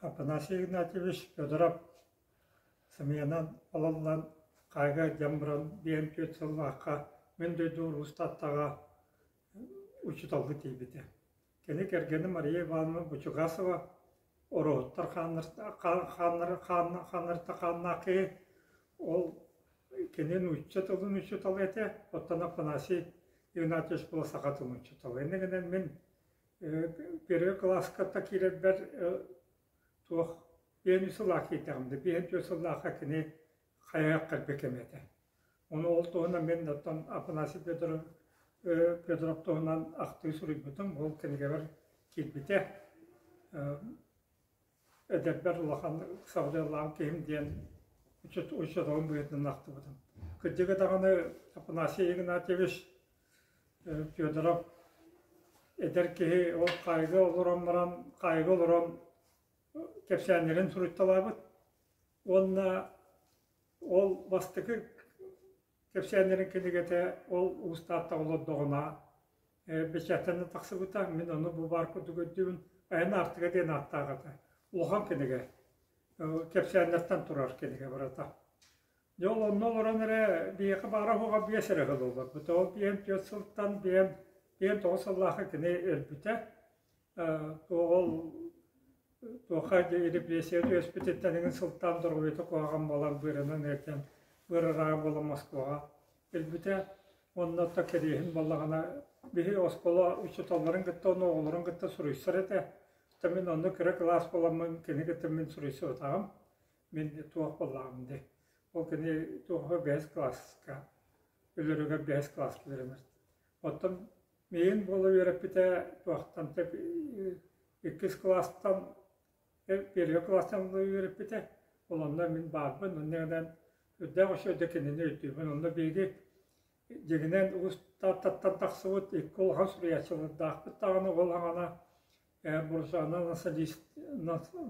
Афанасий Игнатьевич Федоров сымыйанан балыллан хаайга илдьэн баран 54 сыллаахха мин дойду Уус Тааттаҕа учууталлыы тиийбитэ. Кини кэргэнэ Мария Ивановна Бучугасова Ороһуттар хааннарыттан хааннаах киһи, ол кини нуучча тылын учуутала этэ, оттон Афанасий Игнатьевич буола саха тылын учуутала. Инньэ гынан мин первый кылааска киирэрбэр туох биэс сыллаах киирдэҕим да, 54 сыллаахха кини хайаах кэлбит кэмэ этэ. Ону ол туһунан мин оттон Афанасий Федоров Федоров туһунан ахтыы суруйбутум, ол кинигэбэр киирбитэ. Эдэрбэр улахан сабыдыаллаах киһим диэн учууталым быһыытынан ахтыбытым. Кырдьыга даҕаны Афанасий Игнатьевич Федоров эдэр киһи ол хаайыга олорон баран, хаайыга олорон кэпсээннэрин суруйталаабыт уонна Ол бастакы кэпсээннэрин кинигэтэ ол Уус Тааттаҕа олордоҕуна бэчээттэнэн тахсыбыта. Мин ону бу баар курдук өйдүүбүн. Айан аартыга диэн ааттаах этэ. Улахан кинигэ. Кэпсээннэртэн турар кинигэ барыта. Дьэ ол онно олорон эрэ биһиэхэ баара-суоҕа биэс эрэ сыл олорбута. Ол 54 сылтан 59 сыллаахха кини өлбүтэ. Ол туохха репрессия түөспүтүттэн эҥин сылтаан доруобуйата куһаҕан буолан быарынан ыалдьан быар буолан Москваҕа өлбүтэ. Уонна оттон кэриэһин буоллаҕына биһи оскуола учууталларын кытта уонна оҕолорун кытта суруйсар этэ. Оттон мин онно кыра кылаас буоламмын кини кытта мин суруйсубатаҕым. Мин туох буоллаҕым дии. Ол кини туохха бэһис кылааска өлөрүгэр бэһис кылааска үөрэнэр. Оттон Миигин буола үөрэппитэ туохтан иккис кылаастан первый кылаастан буола үөрэппитэ. Ол онно мин баарбын, онно гынан үрдээх үчүгэй кинини өйдүүбүн. Онно биһиги дьиҥинэн Уус Тааттаттан тахсыбыт икки улахан суруйааччылардаахпыт даҕаны ол аҥана Буржуана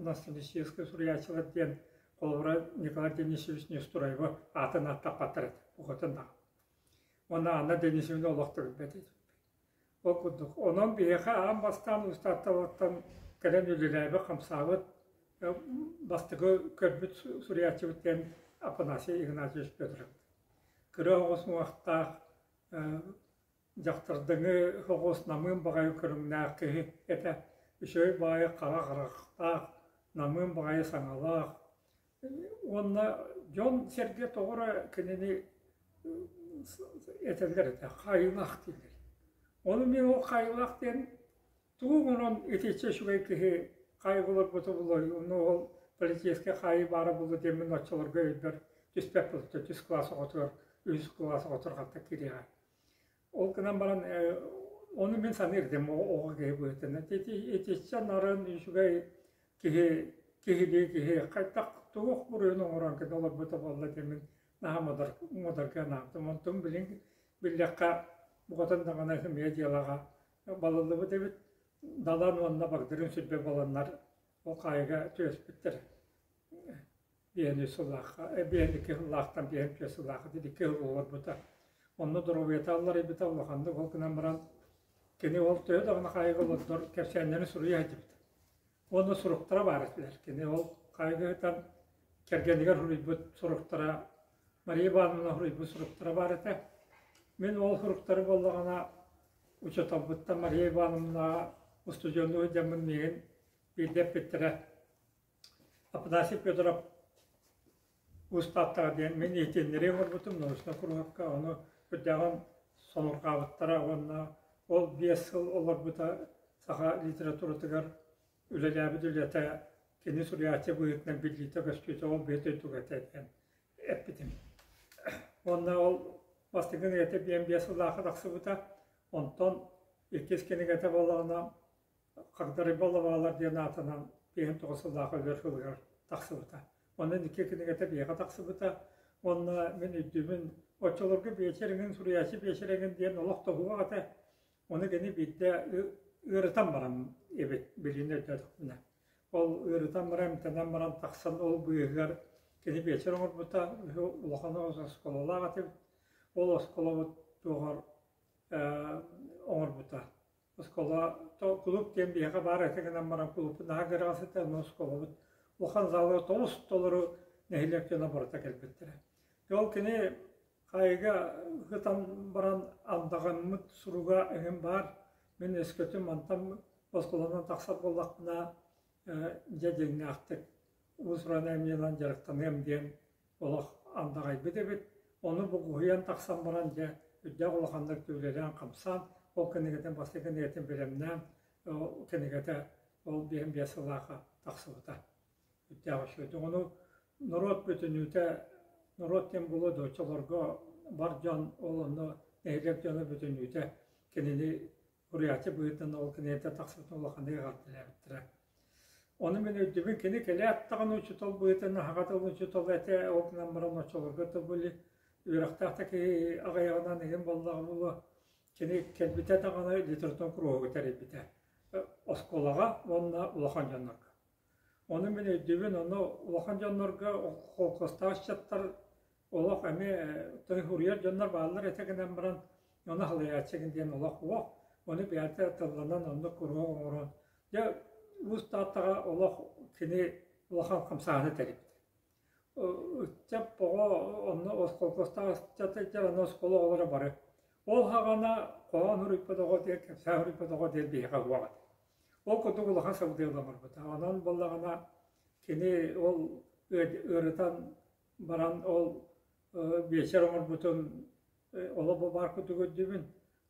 националистическай суруйааччылар диэн холобура Николай Денисович Неустроевы аатын ааттаппаттар этэ, букатын даҕаны. Уонна Анна Денисовна олох да билбэт этим. Ол курдук. Онон биһиэхэ аан бастаан Устаатталаттан кэлэн үлэлээбит-хамсаабыт, бастакы көрбүт суруйааччыбыт диэн Афанасий Игнатьевич Петров. Кыра оҕус уҥуохтаах, дьахтардыҥы оҕус намыын баҕайы көрүҥнээх киһи этэ. Үчүгэй баҕайы хара харахтаах, намыын баҕайы саҥалаах, Уонна дьон-сэргэ тоҕо эрэ кинини этэллэр этэ, хаайыылаах дииллэр. Ону мин ол хаайыылаах диэн тугу оҥорон итиччэ үчүгэй киһи хаайыыга олорбута буолуой, онно ол полицейскай хаайыы баара буолуо диэммин оччолорго өйбөр түспэт буолбута, үс кылаас оҕотугар, үһүс кылаас оҕотугар хатта киириэҕэ. Ол гынан баран ону мин саныыр этим оҕо киһи быһыытынан. Итиччэ нарын үчүгэй киһи киһилии киһи хайдах туох буруйун оҥорон кини олорбута буолла диэммин наһаа муодарга анаабытым. Онтум билин биллэххэ букатын даҕаны ымыйа дьыалаҕа балыллыбыт эбит. Далан уонна Багдырыын сүрбэ буоланнар ол хаайыга түбэспиттэр. Биэни сыллаахха, 52 сыллаахтан 54 сыллаахха диэри икки сыл олорбута. Онно доруобуйата алларыйбыта улаханнык ол гынан баран кини ол төһө даҕаны хаайыга олордор кэпсээннэрин суруйа сылдьыбыта. Уонна суруктара баар этилэр. Кини ол хаайыга сытан кэргэнигэр суруйбут суруктара, Мария Ивановна суруйбут суруктара баар этэ. Мин ол суруктары буоллаҕына учууталбыттан Мария Ивановнаҕа устудьуоннуу сылдьаммын миигин биирдэ эппиттэрэ Афанасий Федоров Уус Тааттаҕа диэн мин иһитиннэрии оҥорбутум научнай куруһуокка, ону үрдээҕин сонурҕаабыттара уонна ол 5 сыл олорбута саха литературатыгар үлэлээбит үлэтэ кини суруйааччы быһыытынан биллиитэ-көстүүтэ ол бэйэтэ өйдүк этэ диэн эппитим. Уонна ол бастакы кинигэтэ 55 сыллаахха тахсыбыта, онтон иккис кинигэтэ буоллаҕына Хагдарыйба лабаалар диэн аатынан 59 сыллаах өлөр сылыгар тахсыбыта. Онон икки кинигэтэ биһиэхэ тахсыбыта. Уонна мин өйдүүбүн, оччолорго биэчэр эҥин, суруйааччы биэчэр эҥин диэн олох тоһуох этэ. Ону кини биирдэ ыарытан баран эбит, билигин өйдөөтөхпүнэ. Ол ыарытан баран, эмтэнэн баран тахсан ол быыһыгар кини биэчэр оҥорбута, улахан оскуолалаах этибит. Ол оскуолабыт туоҕар оҥорбута. Оскуола кулууп диэн биһиэхэ баар этэ гынан баран кулууппут наһаа кыраҕа сытар, онно оскуолабыт улахан залга тоҕус толору нэһилиэк дьоно барыта кэлбиттэрэ. Ол кини хаайыыга ытан баран андаҕаммыт суруга эҥин баар. Мин өскөтүн мантан оскуоланан тахсар буоллахпына, дьэ дьиҥнээхтик уус-уран айымньынан дьарыктаныам диэн олох андаҕайбыт эбит. Ону бугуһуйан тахсан баран дьэ үрдээх улаханнык үлэлээн-хамсаан, ол кинигэтин бастакы кинигэтин бэлэмнээн, ол кинигэтэ ол биэһин биэс сыллаахха тахсыбыта. Үрдээх үчүгэйдик. Ону норуот бүтүннүүтэ, норуот диэн буолуо дуо, оччолорго бар дьон, ол онно нэһилиэк дьоно бүтүннүүтэ кинини суруйааччы быһыытынан ол кинигэтэ тахсыбытын улаханнык эҕэрдэлээбиттэрэ. Ону мин өйдүүбүн, кини кэлээт даҕаны учуутал быһыытынан аһаҕа тыл учуутала этэ, ол гынан баран оччолорго да били үөрэхтээх да киһи аҕыйаҕынан иһин буоллаҕа буолуо, кини кэлбитэ даҕаны литературнай куруһуогу тэрийбитэ оскуолаҕа уонна улахан дьоннорго. Ону мин өйдүүбүн, ону улахан дьоннорго холкуостаах ыччаттар олох эмиэ тойуһуруйар дьоннор бааллар этэ гынан баран, ону халыйааччыгын диэн олох уох, ону бэйэтэ тылланан оннук куруһуок оҥорон, дьэ Уус Тааттаҕа олох кини улахан хамсааһыны тэрийбитэ. Ыччат оҕо онно холкуостаах ыччат дьэ онно оскуола оҕолоро бары. Ол саҕана хоһоон суруйбат оҕо диэн, кэпсээн суруйбат оҕо диэн биһиэхэ суох этэ. Ол курдук улахан сабыдыаллан барбыта. Онон буоллаҕына кини ол ыарытан баран ол биэчэр оҥорбутун олох бу баар курдук өйдүүбүн.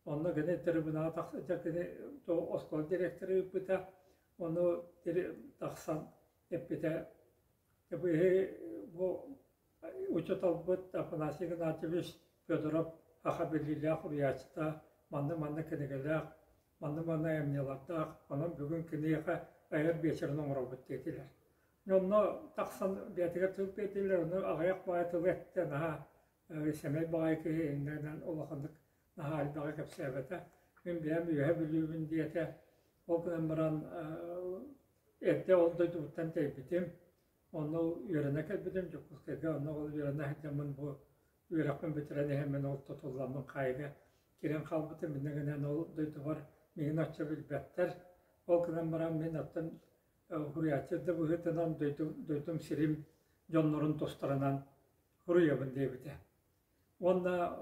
Онно кини трибунаҕа тахса кини оскуола директора ыыппыта. Ону тахсан эппитэ бу учууталбыт Афанасий Игнатьевич Федоров саха биллиилээх суруйааччыта манна-манна кинигэлээх, манна-манна айымньылардаах, онон бүгүн киниэхэ айар биэчэрин оҥоробут диэтилэр. Онно тахсан бэйэтигэр тыл биэрдилэр, ону аҕыйах баҕайы тылы эттэ, наһаа сэмэй баҕайы киһи иннинэн улаханнык наһаа элбэҕи кэпсээбэтэ. Мин бэйэм Үөһээ Бүлүүбүн диэтэ. Ол гынан баран эрдэ ол дойдубуттан тэйбитим. Онно үөрэнэ кэлбитим Дьокуускайга, онно ол үөрэнэ сылдьаммын бу үөрэхпин бүтэрэн иһэммин ол тутулламмын хаайыыга киирэн хаалбытым. Инньэ гынан ол дойдубар миигин оччо билбэттэр. Ол гынан баран мин оттон суруйааччы да быһыытынан дойдум, дойдум сирим дьоннорун тустарынан суруйабын диэбитэ. Уонна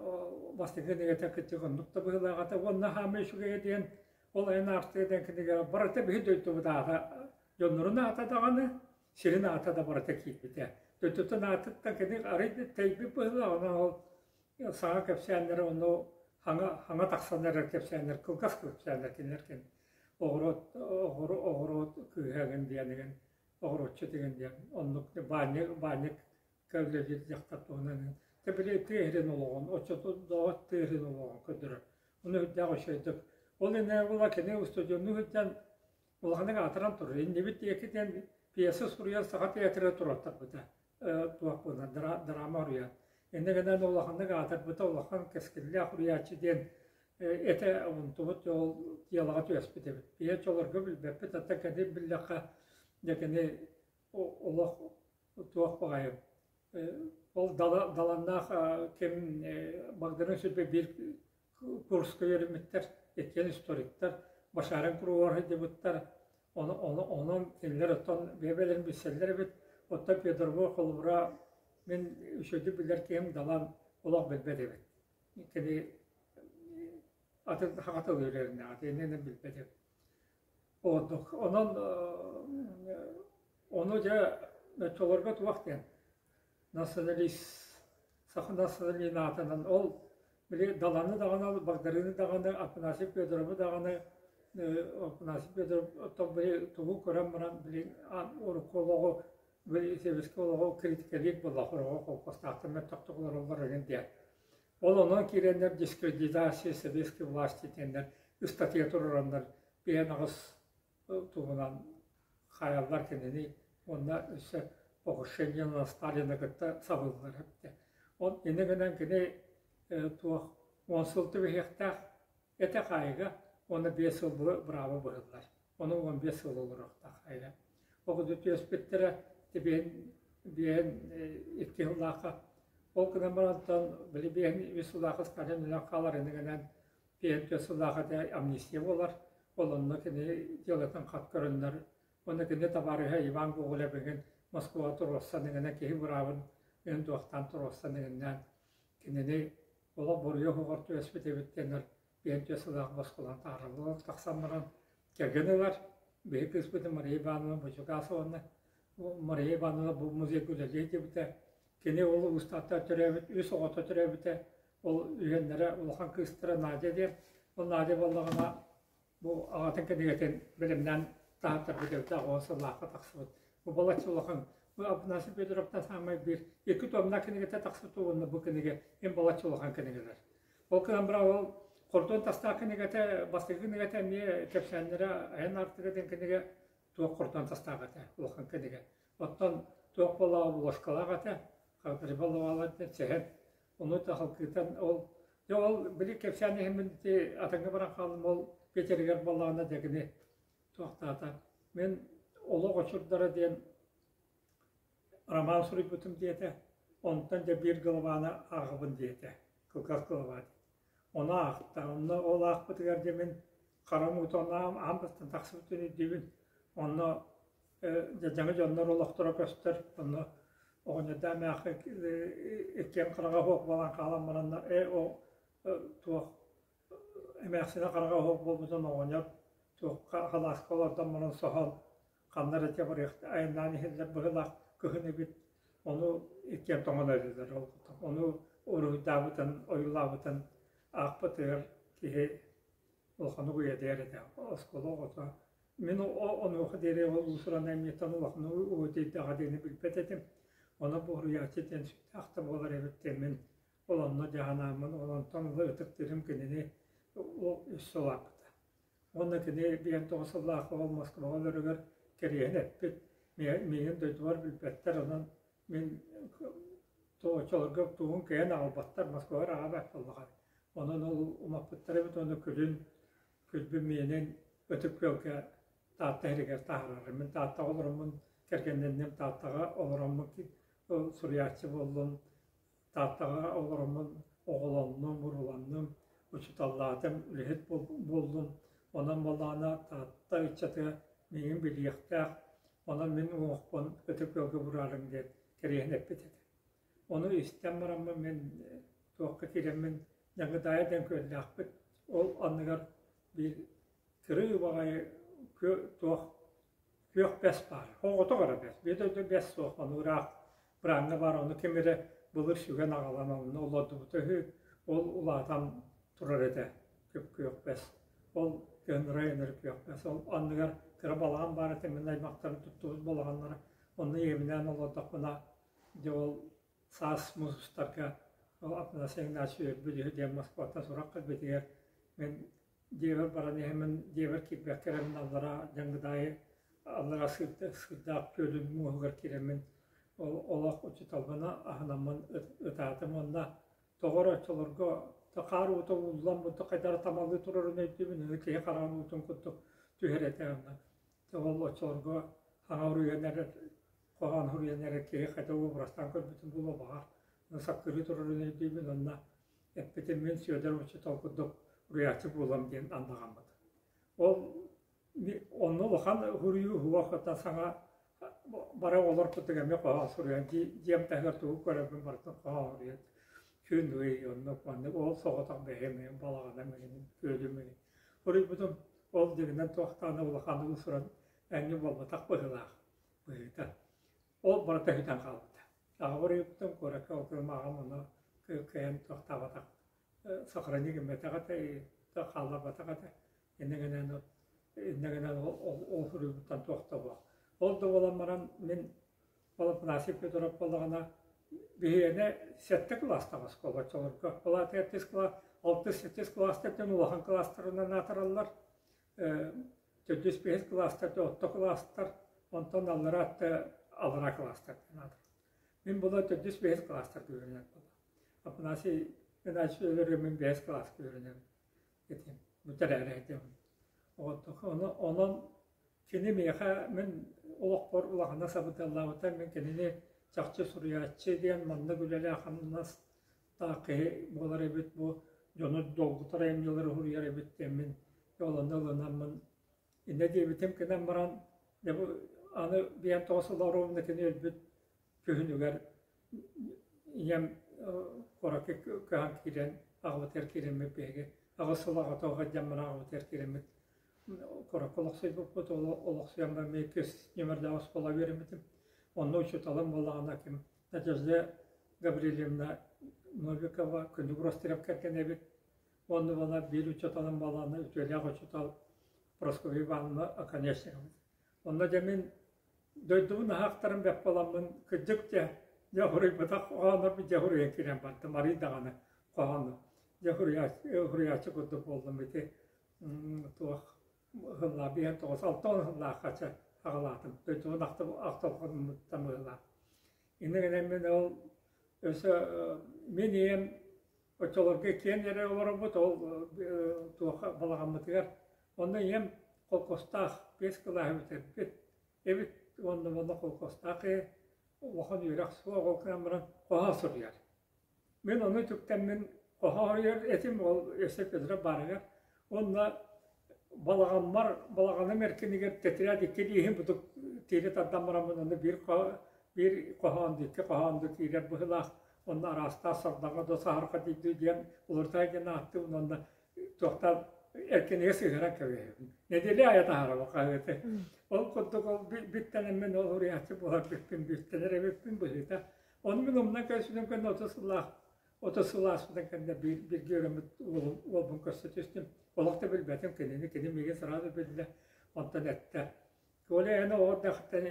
бастакы кинигэтэ кырдьык оннук да быһыылаах этэ. Уонна хаамыы үчүгэйэ диэн ол айан аартыга диэн кинигэҕэ барыта биһи дойдубут аата, дьоннорун аата даҕаны, сирин аата да барыта киирбитэ. Дойдутун аатыттан кини арый тэйбит быһыылаах, онон ол саҥа кэпсээннэрэ онно хаҥа, хаҥа тахсан эрэр кэпсээннэр, кылгас кэпсээннэр кинилэр кин оҕуруот, оҕуруот кыыһа эҥин диэн эҥин, оҕуруотчут эҥин диэн оннук баанньык, баанньык үлэлиир дьахтар туһунан Тэ били тыа сирин олоҕун, оччотооҕу тыа сирин олоҕун көрдөрөр. Ону үрдээх үчүгэйдик. Ол иннинэ була кини устудьуоннуу сылдьан улаханнык аатыран турар. Иннибит диэки диэн пьеса суруйан Саха театра туруортарбыта. Туох буолан драма суруйан. Иннэ гынан улаханнык аатырбыта, улахан кэскиллээх суруйааччы диэн этэ онтубут ол дьыалаҕа түбэспит эбит. Биһи оччолорго билбэппит, ата кэлин биллэххэ дьэ кини олох туох баҕайы ол даланнаах ким Багдарын сүрбэ биир курска үөрэммиттэр, иккиэн историктар, Башарин кругар сылдьыбыттар. Онон кинилэр оттон бэйэ-бэйэлэрин билсэллэр эбит. Оттон Федорова холобура мин үчүгэйдик билэр киһим Далан олох билбэт эбит. Кини атын саха тылы үөрэннэҕэ, иннинэ билбэт эбит. Ордук. Онон ону дьэ оччолорго туох диэн националист саха националиһын аатынан ол били Даланы даҕаны Багдарыыны даҕаны Афанасий Федоровы даҕаны Афанасий Федоров оттон били тугу көрөн баран били урукку олоҕу били сэбиэскэй олоҕу критикэлиир буолла хороҕо холкуостаахтар мөлтөхтүк олороллор эҥин диэн. Ол онон киирэннэр дискредитация советской власти диэннэр ыстатыйа туруораннар биһэн аҕыс туһунан хаайаллар кинини уонна өссө покушение на Сталина кытта сабыллар эбитэ. Ол инньэ гынан кини туох 10 сыл түбэһиэхтээх этэ хаайыга уонна 5 сыл бырааба быһыллар. Ону 15 сыл олоруохтаах хаайыга. Оҕото түөспүттэрэ тибиэн биэһин икки сыллаахха ол гынан барантан били биэһин үс сыллаахха Сталин өлөн хаалар иннигинэн 54 сыллаах этэ амнистия буолар. Ол онно кини дьыалатын хат көрөннөр уонна кини табаарыһа Иван Гоголев игин Москваҕа туруорсан иҥэнэ киһи быраабын иһин туохтаан туруорсан иҥиннээн кинини олох буруйа оһоҕор түбэспит эбит диэннэр биэнсийэ сылаах босхолоон таһаараллар тахсан баран кэргэн ылар. Биһи кыыспытын Мария Ивановна Бочукасованы Мария Ивановна бу музейга үлэлиэ диэбитэ. Кини ол улуустаахтар төрөөбүт үс оҕото төрөөбүтэ. Ол үһүөннэрэ улахан кыыстара Надя диэн. Ол Надя буоллаҕына бу аҕатын кинигэтин бэлэмнээн таһааттарбыт эбитэ 10 сыллаахха тахсыбыт. Бу балачча улахан бу Афанасий Федоровтан саамай биир икки томна кинигэтэ тахсыбыт уонна бу кинигэ эн балачча улахан кинигэлэр. Ол гынан баран ол хордуон тастаах кинигэтэ, бастакы кинигэтэ эмиэ кэпсээннэрэ Айан аартыга диэн кинигэ туох хордуон тастаах этэ, улахан кинигэ. Оттон туох буоллаҕа булашкалаах этэ, Хабырбаллаҕалар диэн сэһэн. Ону халкыытан ол дьэ ол били кэпсээн иһиммин ити атыҥҥа баран хааллым ол Питеригэр буоллаҕына дьэ кини туохтаата. Мин олох очурдара диэн Роман суруйбутум диэтэ, онтон дьэ биир главаны ааҕабын диэтэ, кылгас глава диэн. Ону аахта, онно ол аахпытыгар дьэ мин харам уута аан аан бастаан тахсыбытын өйдүүбүн. Онно дьадьаҥы дьоннор олохторо көстөр, онно оҕонньордоох эмээххин иккиэн хараҕа суох буолан хаалан бараннар ээ ол туох эмээхсинэ хараҕа суох буолбутун оҕонньор туохха халааска олордон баран соһон ханна эрэ дьэ барыах айаннаан иһэллэр быһыылаах кыһын эбит ону иккиэн тоҥон өлөллөр ол ону уруһуйдаабытын ойуулаабытын аахпытыгар киһи улаханнык уйадыйар этэ оскуола оҕото мин онуоха диэри ол уус-уран айымньыттан улаханнык уйадыйдаҕа диэни билбэт этим ону бу уруйааччы диэн сүрдээх да буолар эбит диэн мин ол онно дьаһанааммын ол онтон ыла ытыктыырым кинини ол өссө улааппыта Уонна кини 59 сыллаах ол Москваҕа өлөрүгэр кэриэһин эппит, миигин дойдубар билбэттэр, онон мин оччолорго тугун кыайан аҕалбаттар, Москваҕа аҕабат буоллаҕа. Онон ол умаппыттар эбит уонна күлүн, күлбүн миэнин Ытык Күөлгэ Таатта иһигэр таһаарарым. Мин Тааттаҕа олороммун, кэргэннэнним Тааттаҕа олороммун суруйааччы буоллум, Тааттаҕа олороммун оҕолоннум, урууланным, учууталлаатым, үлэһит буоллум. Онон буоллаҕына Таатта ыччата миигин билиэхтээх, онон мин уҥуохпун Ытык Күөлгэ бураарыҥ диэн кэриэһин эппит этэ. Ону истэн бараммын мин туохха киирэммин Дьаҥыдаайа диэн күөллээхпит. Ол анныгар биир кырыы баҕайы туох күөх бэс баар. Оҕотох эрэ бэс. Биир дойду бэс суох, ону ыраах бырааҥҥа баар, ону ким эрэ былыр сүгэн аҕалан онно олордубута үһү. Ол улаатан турар этэ күп-күөх бэс. Ол кыһыннары күөх бэс. Ол анныгар кыра балаҕан баар этэ, мин аймахтарым туттубут балаҕаннара. Онно ийэбинээн олордохпуна, дьэ ол саас муус устарга ол Афанасий Игнатьевич өлбүт үһү диэн Москваттан сурах кэлбитигэр мин Дьиэбэр баран иһэммин, дьиэбэр киирбэккэ эрэ мин аллараа Дьаҥгыдаайы аллараа сыырдаах күөлүн муоһугар киирэммин ол олох учууталбын аһынаммын ытаатым уонна тоҕо эрэ оччолорго хаар уута ууллан бу хайдах эрэ тамалыы турарын өйдүүбүн, аны киһи хараҕын уутун курдук түһэр этэ онно. Ол оччолорго хаҥа уруйан эрэр, хоһоон суруйан эрэр киһи хайдах уобарастаан көрбүтүн буолуо баҕар, саккырыы турарын өйдүүбүн уонна эппитим мин Сүөдэр учуутал курдук уруйааччы буолам диэн андаҕаммыт. Ол онно улахан уруйуу уһуох оттон саҥа бары оҕолор курдук эмиэ хоһоон суруйан дьиэм таһыгар тугу көрөрбүн барытын хоһоон суруйан күн ый оннук маннык ол соҕотох бэйэм балаҕаным иһин күөлүм иһин суруйбутум ол дьиҥинэн туохтаана улахан уус-уран энньэ буолбатах быһыылаах быһыыта ол барыта сүтэн хаалбыта Аҕабар ыйыппытым, куоракка ол кыым аҕам ону кыайан туохтаабатах, сохрани гымматах этэ, хаалларбатах этэ. Иннэ гынан иннэ гынан ол суруйбуттан туох да буох. Ол да буолан баран мин ол Афанасий Федоров буоллаҕына биһиэнэ сэттэ кылаастаах оскуола оччолорго. Ол аата сэттис кылаас, алтыс-сэттис кылаастартан улахан кылаастарынан аатыраллар. Төрдүс бэһис кылаастар орто кылаастар, онтон аллараа өттө аллараа кылаастар диэн аатырар. Мин була төрдүс бэһис кылаастарга үөрэнэр буолла. Афанасий Геннадьевич өлөргө мин бэһис кылааска үөрэнэбин. Этим, бүтэрээри этим. Онон кини миэхэ мин олохпор улаханнык сабыдыаллаабыта. Мин кинини чахчы суруйааччы диэн маннык үлэлээх хамнастаах киһи буолар эбит бу дьону долгутар айымньылары суруйар эбит диэн мин. Ол онно ылынаммын иннэ диэбитим гынан баран, дьэ бу аны биэм тоҕус сыл оруобуна кини өлбүт күһүнүгэр ийэм куоракка көһөн киирэн аҕабытыгар киирэммит биһиги аҕыс сыл аҕата сылдьан баран аҕабытыгар киирэммит куоракка олохсуйбуппут. Ол олохсуйан баран мин иккис нүөмэрдээх оскуолаҕа үөрэммитим. Онно учууталым буоллаҕына ким Надежда Гаврильевна Новикова күндү Ростерев кэргэнэ эбит. Уонна буолла биир учууталым буоллаҕына үтүөлээх учуутал Прасковья Ивановна Оконешникова. Онно дьэ мин дойдубун аһаахтарын бэт буоламмын кырдьык дьэ дьэ хоруйбатах хоһооннорбун дьэ хоруйан киирэн бардым арыый даҕаны хоһоону дьэ хоруйааччы курдук буоллум ити туох сыллаах биэһэн тоҕус 60 сыллаахха чэ аҕалаатым дойдубун ахтылҕаммыттан быһыылаах иннэ гынан мин ол өссө мин ийэм оччолорго иккиэн эрэ олоробут ол туохха балаҕаммытыгар онно ийэм холкуостаах биэс кылааһы бүтэрбит эбит уонна уонна холкуостаах киһи улахан үөрэх суох ол гынан баран хоһоон суруйар Мин ону үтүктэммин хоһоойор этим ол өссө Петров баарыгар уонна балаҕаммар балаҕаным эркинигэр тетрадь икки лииһин бутук тиэрэ тардан бараммын онно биир биир хоһоон икки хоһоон да киирэр быһыылаах онно араастаах сардаҥа да саһарха диэн диэн уларытай диэн ааттыыбын уонна туохтаан эркинигэр сыһыаран кэбиһэбин. Нэдиэлэ аайы таһаарабын хаһыаты. Ол курдук ол бүттэнэммин ол уруйааччы буолар бүппүн бүттэнэр эбиппин быһыыта. Ону мин умнан кэлсибитим кэннэ 30 сыллаах 30 сыл ааспытын кэннэ биир бииргэ үөрэммит уолум уолбун көрсө түстүм. Олох да билбэтим кинини, кини миигин сразу биллэ, онтон эттэ. Коля эн оҕо эрдэххиттэн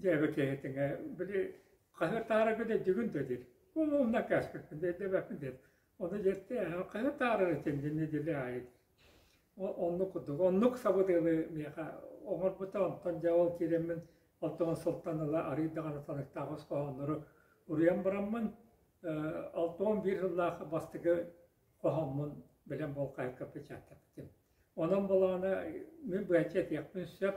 дьээбэ киһитиҥ ээ, били хаһыат таһаарарга дэйдигин дуо диир. Умнан кээспиппин, дэйдэбэппин диэт. Ону дьэттэ, хаһыат таһаарар этим диэн нэдиэлэ аайы. Оннук курдук. Оннук сабыдыалы миэхэ оҥорбута. Онтон дьэ ол киирэммин 60 сылтан ыла арыый даҕаны таныктаах ос хоһооннору уруйан бараммын, 61 сыллаах бастакы хоһооммун бэлэм буолкайыкка печаттаппытым. Онон буолаҕына мин быһаччы этиэхпин сөп,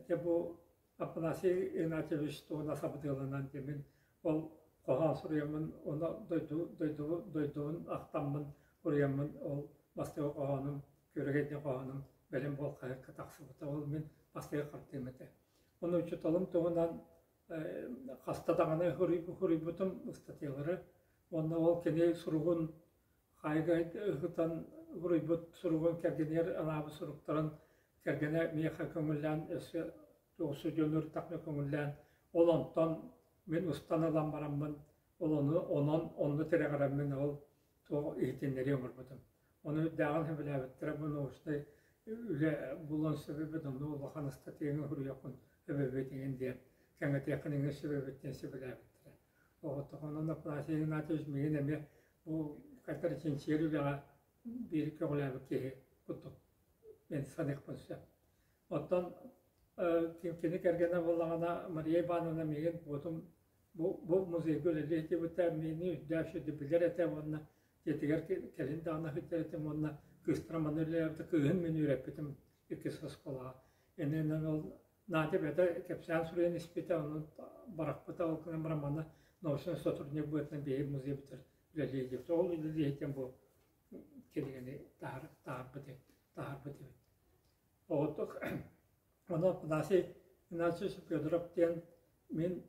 дьэ бу Афанасий Игнатьевич туһуна сабыдыаланан дьэ мин ол хоһоон суруйаммын уонна дойду дойду дойдубун ахтаммын суруйаммын ол бастакы хоһоонум Күөрэгэй диэн хоһоонум бэлэм буол хаһыакка тахсыбыта. Ол мин бастакы хардыым этэ. Ону учууталым туһунан хаста даҕаны суруйбутум ыстатыйалары уонна ол кини суругун хаайга ыытан суруйбут суругун кэргэнигэр анаабыт суруктарын кэргэнэ миэхэ көҥүллээн өссө устудьуоннуур ырытахпына көҥүллээн ол онтон мин устан ылан бараммын ол ону онон онно тирэҕирэммин ол туох иһитиннэрии оҥорбутум. Ону үрдээҕин сөбүлээбиттэрэ бу научнай үлэ булуон сөп эбит, онно улахан ыстатыйаны суруйуоххун сөп эбит иҥин диэн кэҥэтиэххин иҥин сөп эбит диэн сөбүлээбиттэрэ. Оҕотохонон Афанасий Игнатьевич миигин эмиэ бу хайдах чинчийэр үлэҕэ биир көҕүлээбит киһи курдук мин саныахпын сөп. Оттон кини кэргэнэ буоллаҕына Мария Ивановна миигин буотум бу, бу музейга үлэлии сылдьыбыта миини үрдээх сүрдү билэр этэ уонна дьиэтигэр кэлин даҕаны сылдьар этим уонна кыыстара манна үлэлээбитэ кыыһын мин үөрэппитим иккис оскуолаҕа. Иннинэн ол Надя бэйэтэ кэпсээн суруйан испитэ, онон барахпыта, ол гынан баран манна научнай сотрудник быһыытынан биһиги музейбытыгар үлэлии диэбит. Ол үлэлииһитин бу кинигэни таһаарбыт таһаарбыт эбит. Оҕотук ону Афанасий Игнатьевич Федоров диэн мин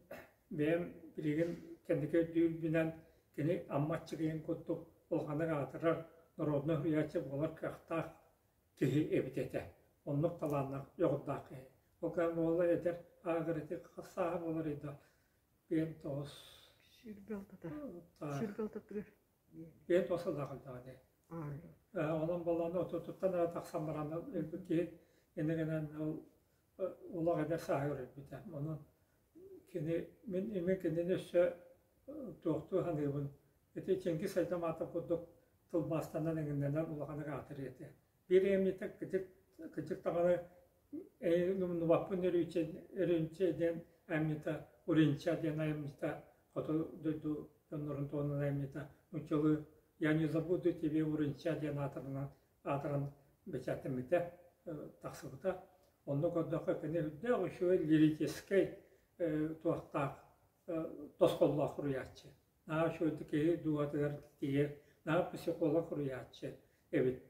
бэйэм билигин кэнники өйдүүрбүнэн кини Амма Аччыгыйын курдук улаханнык аатырар народнай суруйааччы буолар кыахтаах киһи эбит этэ. Оннук талааннаах, дьоҕурдаах киһи. Ол кэлэн уола эдэр ааҕар ити хас сааһа буолар да биэн тоҕус Сүүрбэ алтата. Сүүрбэ алтатыгар. Биэн тоҕус сыллаах ылдаҕа дии. Онон буоллаҕына отутуттан эрэ тахсан баран өлбүт киһи иннэ гынан ол олох эдэр сааһыгар өлбүтэ. Онон кини мин мин кинини өссө туохтуу саныыбын. Ити Чингис Айтматов курдук тылбаастанан эҥиннэнэн улаханнык аатырыа этэ. Биир эмньитэ кыдьык кыдьык даҕаны умнубаппын өрүүнчэ диэн айымньыта Уринча диэн айымньыта хоту дойду дьоннорун туһунан айымньыта нууччалыы «Я не забуду тебе Уринча» диэн аатырынан аатыран бэчээттэммитэ тахсыбыта. Онно көрдөххө кини үрдээх үчүгэй лирическэй туохтаах тосхоллоох суруйааччы. Наһаа үчүгэйдик киһи дууһатыгар тиийэр, наһаа психолог суруйааччы эбит.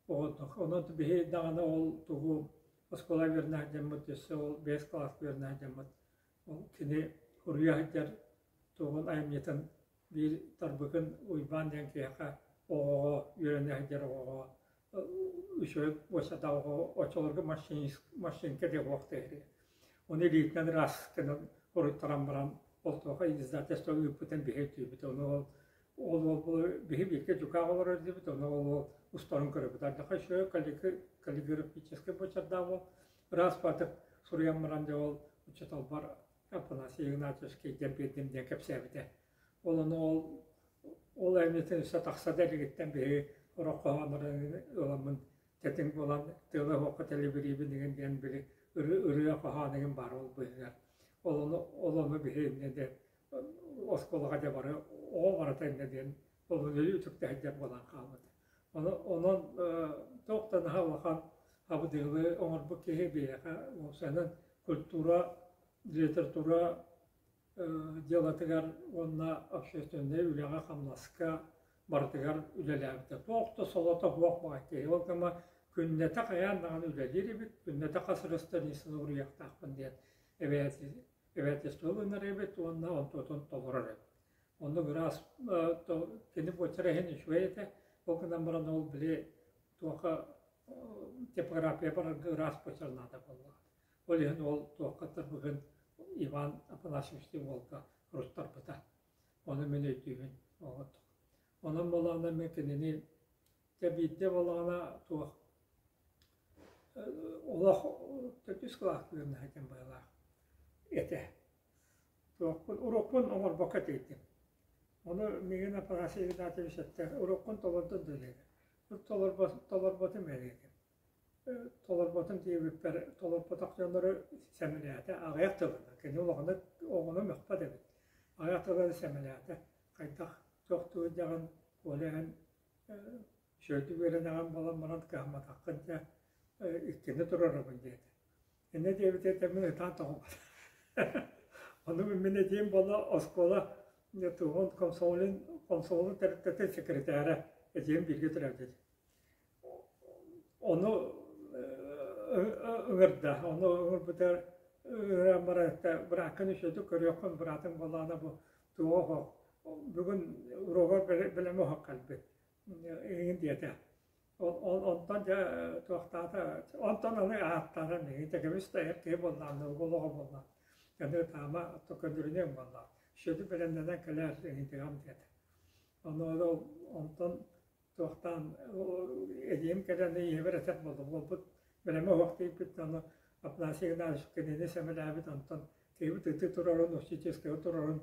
Оҕоннох. Онон биһи даҕаны ол тугу оскуола үөрэнэ дьоммут өссө ол бэс кылаас үөрэнэ дьоммут ол кини суруйа сылдьар тугун айымньытын биир Тарбыкын Уйбаан диэн киһиэхэ оҕоҕо үөрэнэ сылдьар оҕоҕо үчүгэй буочардаах оҕо оччолорго машинка диэн уох диэри. Ону илиитинэн ыраас гынан суруйтаран баран ол туоха издательство ыыппытын биһи өйдүүбүт. Ону ол ол ол биһи бииргэ дьукаах олорор диэбит, ону ол ол устарын көрөбүт. Ардахха үчүгэй каллиграфическай буочардаах уол ыраас баатык суруйан баран дьэ ол учууталбар Афанасий Игнатьевичка илдьэн биэрдим диэн кэпсээбитэ. Ол ону ол ол айымньытын өссө тахса да илигиттэн биһиги сорох хоһооннорун ыламмын тэтиҥ буолан тыала уһуохха тэлибириибин игин диэн били ырыа хоһоон игин баар ол быыһыгар. Ол ону ол ону биһи инньэ диэн оскуолаҕа дьэ бары оҕо барыта инньэ диэн ол үтүктэһэрдэр буолан хаалбыта. Ону онон туох да наһаа улахан абыдыылы оҥорбут киһи биһиэхэ уопсайынан культура, литература дьыалатыгар уонна общественнай үлэҕэ-хамнаска барытыгар үлэлээбитэ. Туох да солото суох баҕай киһи. Ол гына күннэтэ хайаан даҕаны үлэлиир эбит, күннэтэ хас эрэ страницаны уруйуохтаахпын диэн эбээтэство ылынар эбит уонна онтуотун толорор эбит. Оннук ыраас кини буочара иһин үчүгэй этэ. Ол гынан баран ол били туохха типография барарга ыраас буочар наада буоллаҕа. Ол иһин ол туохха тырбыгын Иван Афанасьевич уолга руттарбыта. Ону мин өйдүүбүн оҕотох. Онон буоллаҕына мин кинини дьэ биирдэ буоллаҕына туох олох төрдүс кылаас үөрэнэ сылдьан быһыылаах этэ. Туохпун уруккун оҥорбокко тиийдим. Ону миигин Афанасий Игнатьевич эттэ, уруккун толордун да диэтэ. Толорботум ээ диэтим. Толорботум диэбиппэр толорботох дьоннору сэмэлээтэ, аҕыйах тылынан. Кини улаханнык оҕону мөхпөт эбит. Аҕыйах тылынан сэмэлээтэ. Хайдах туохтуур дьаҕын Коля эн үчүгэйдик үөрэнэҕин буолан баран кыһамматаххын дьэ иккини туруорабын диэтэ. Инньэ диэбитэ мин ытаан тоҕумматым. Ону мин этиим буолла оскуола туһун комсомолун комсомолун тэрилтэтин секретарэ эдьиийим бииргэ төрөөбүт Ону ыҥырда, ону ыҥырбытыгар ыҥыран баран эттэ бырааккын үчүгэйдик көрүөххүн, быраатыҥ буоллаҕына бу туох оһох бүгүн уруогар бэлэм оһох кэлбит эҥин диэтэ. Онтон дьэ туохтаата, онтон аны ааттаата миигин тэкэбис да эр киһи буоллаҕына, уол оҕо буоллаҕына, аны ытаама, көннөрүнүөҥ буоллаҕа, үчүгэйдик бэлэмнэнэн кэлээр эҥин диэтэ. Ону онтон туохтаан эдьиийим кэлэн ийэбэр этэр буолла буолбут бэлэмэ оһох тиийбит ону Афанасий Игнатьевич кинини сэмэлээбит онтон киһибит ытыы турарын учительскайга турарын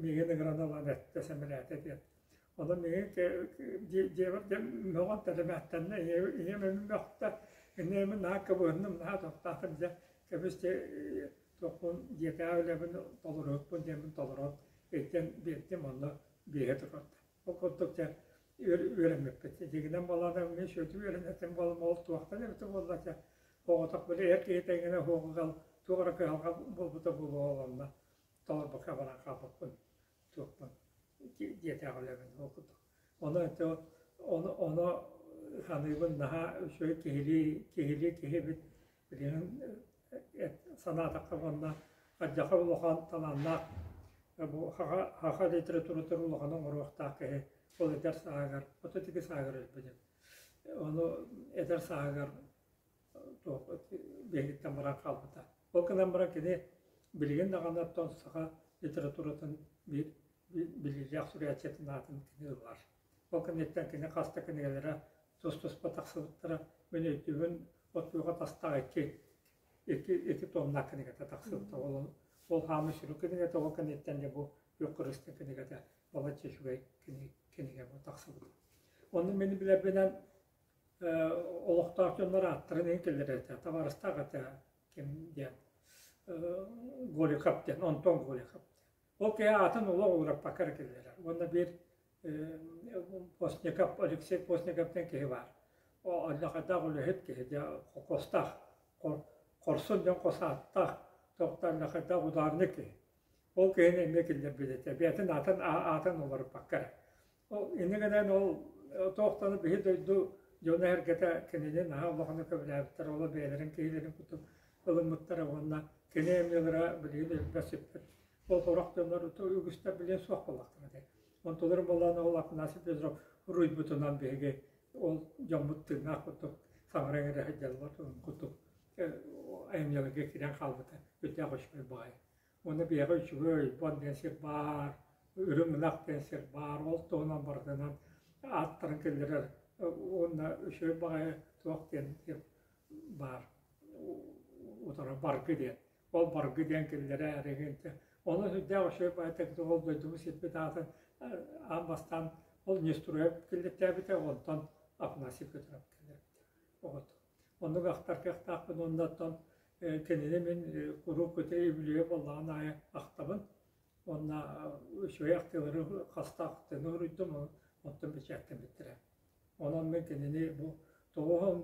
миигин ыҥыран ылан эттэ сэмэлээтэ диэн онон миигин дьиэбэр мөҕөн тэлэмээттэннэ ийэм эмин мөхтө инньэ мин наһаа кыбыһынным наһаа туохтаатым дьэ кэбис туохпун дьиэтээҕи үлэбин толоруохпун диэммин толорон илдьэн биэрдим онно биэһэ турарда Ол курдук дьэ үөрэммиппит. Дьиҥинэн буоллаҕына мин сүөтү үөрэнэтим буоллум ол туохтан эбитэ буолла дьэ оҕотох били эр киһи тэҥинэ уһуоҕугал туох эрэ кыһалҕа буолбута буолуо ол онно толорбокко баран хаалбыппын туохпун диэтээх үлэбин ол курдук. Ону ону ону саныыбын наһаа үчүгэй киһилии киһилии киһи эбит билигин санаатахха уонна Ардьаха улахан талааннаах бу саха литературатыгар улаханы оҥоруохтаах киһи ол эдэр сааһыгар 32 сааһыгар өлбүт эбит. Ону эдэр сааһыгар туох биһигиттэн баран хаалбыта. Ол гынан баран кини билигин даҕаны оттон саха литературатын биир биллиилээх суруйааччытын аатын кини ылар. Ол кэнниттэн кини хас да кинигэлэрэ тус-туспа тахсыбыттара. Мин өйдүүбүн, от күөҕэ тастаах икки икки икки томнаах кинигэтэ тахсыбыта. Ол ол хаамыы сүрүн кинигэтэ, ол кэнниттэн дьэ бу Күөх кырыыстан кинигэтэ балачча үчүгэй кинигэ бу тахсыбыта. Онно мин билэрбинэн олохтоох дьоннор ааттарын иһин киллэрэр этэ, табаарыстаах этэ ким диэн Голиков диэн, Антон Голиков. Ол киһи аатын олох уларыппакка эрэ киллэрэр. Уонна биир Постников, Алексей Постников диэн киһи баар. Аллахайдаах үлэһит киһи, дьэ холкуостаах, хорсун дьон хос ааттаах, тоқтаах ударник киһи. Ол киһини эмиэ киллэрбит этэ. Бэйэтин аатын аатын уларыппакка эрэ. Ол иннигинэн ол туохтаны биһи дойду Дьоно-сэргэтэ кинини наһаа улаханнык көбүлээбиттэр, ол бэйэлэрин киһилэрин курдук ылыммыттара уонна кини эмиэлэрэ билигин өлбөт-сүппэт. Ол сорох дьоннор үгүстэр билиэн суох буоллахтара дии. Онтуларын буоллаҕына ол Афанасий Петров уруйбутунан биһиги ол дьоммут тыыннаах курдук саҥара-иҥэрэ сылдьаллар курдук айымньыларга киирэн хаалбыта үрдээх үчүгэй баҕайы. Уонна биһиэхэ үчүгэй ойбон диэн сир баар, үрүҥ ынах диэн сир баар, ол туһунан барытынан ааттарын киллэрэр уонна үчүгэй баҕайы туох диэн сир баар утары баргы диэн. Ол баргы диэн киллэрэ эрэгинтэ. Ону сүрдээх үчүгэй баҕайытык ол дойдубут сирбит аатын аан бастаан ол Неструев киллэртээбитэ, онтон Афанасий Петров киллэрбитэ. Оҕото. Оннук ахтар кыахтаахпын уонна оттон кинини мин куруук ити үбүлүөйэ буоллаҕын аайы ахтабын. Уонна үчүгэй ахтыылары хаста ахтыыны уруйдум, онтон бэчээттэммиттэрэ. Онон мин кинини бу тоҕуһун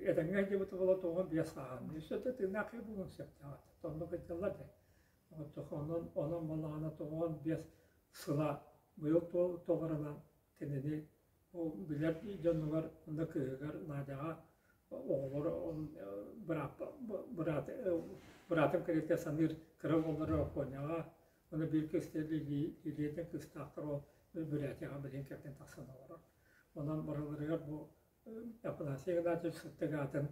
этэҥҥэ сылдьыбыта буола 95 сааһын. Өссө да тыыннаах киһи буолуон сөптөөх. Оннук ыйдаллар да. Онон онон буоллаҕына 95 сыла быйыл туоларынан кинини Ол билэр дьонугар уонна кыыһыгар Надяҕа оҕолор быраатым кэриэтэ саныыр кыра уоллара Оппуонньаҕа уонна биир кыыстара Лилиятын кыыстаахтар ол Бурятияҕа билигин кэргэн тахсан олорор. Онон барыларыгар бу Афанасий Игнатьевич сырдык аатын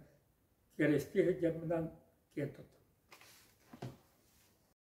кэриэстии сылдьарбынан киэн туттабын.